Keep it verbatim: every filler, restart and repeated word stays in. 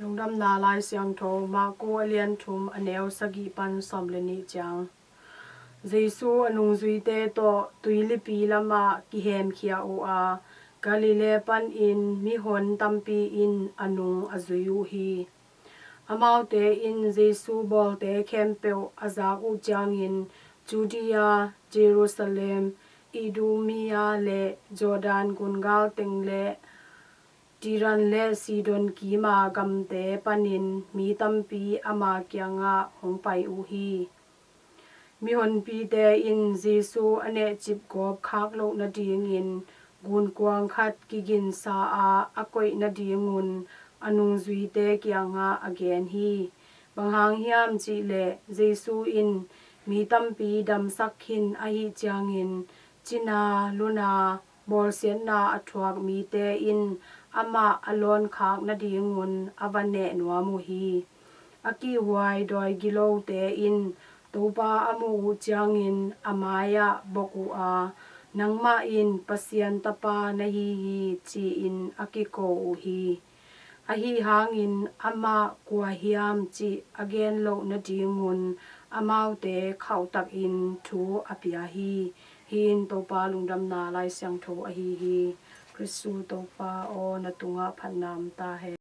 Lungdamna Lai Siangtho, Marku a lian thum, a neu sagih pan sawm le nih ciang. Jesu a nungzuite tawh tuilipi lamah kihemkhia uh a, Galilee panin mihon tampi in a nung a zui uh hi. Amaute in Jesu bawlte khempeuh a zak uh ciangin Judea, Jerusalem, Idumea le Jordan gun galteng le Tiran le Sidon kima gamte panin mi tampi ama kiangah hong pai uh hi. Mihonpite in Jesu a nehcip gawp khak loh nadingin gunkuang khat kiginsa a a koih nadingun a nungzuite kiangah a gen hi. Bang hang hiam cihleh Jesu in mi tampi damsak khin ahih ciangin cina luna bawlsiatna a thuak mite in amah a lawnkhak nadingun a va neh nuam uh hi. A kihhuai dawi gilote in Topa a muh uh ciangin a mai-ah bok uh a, "Nangmah in Pasian Tapa na hi hi," ci-in a kiko uh hi. Ahi hangin amah kua hiam cih a gen loh nadingun amaute khauhtakin thu a pia hi. Hih in Topa lungdamna Lai Siangtho ahi hi. Khristu Topa aw, na tungah phatna om ta hen.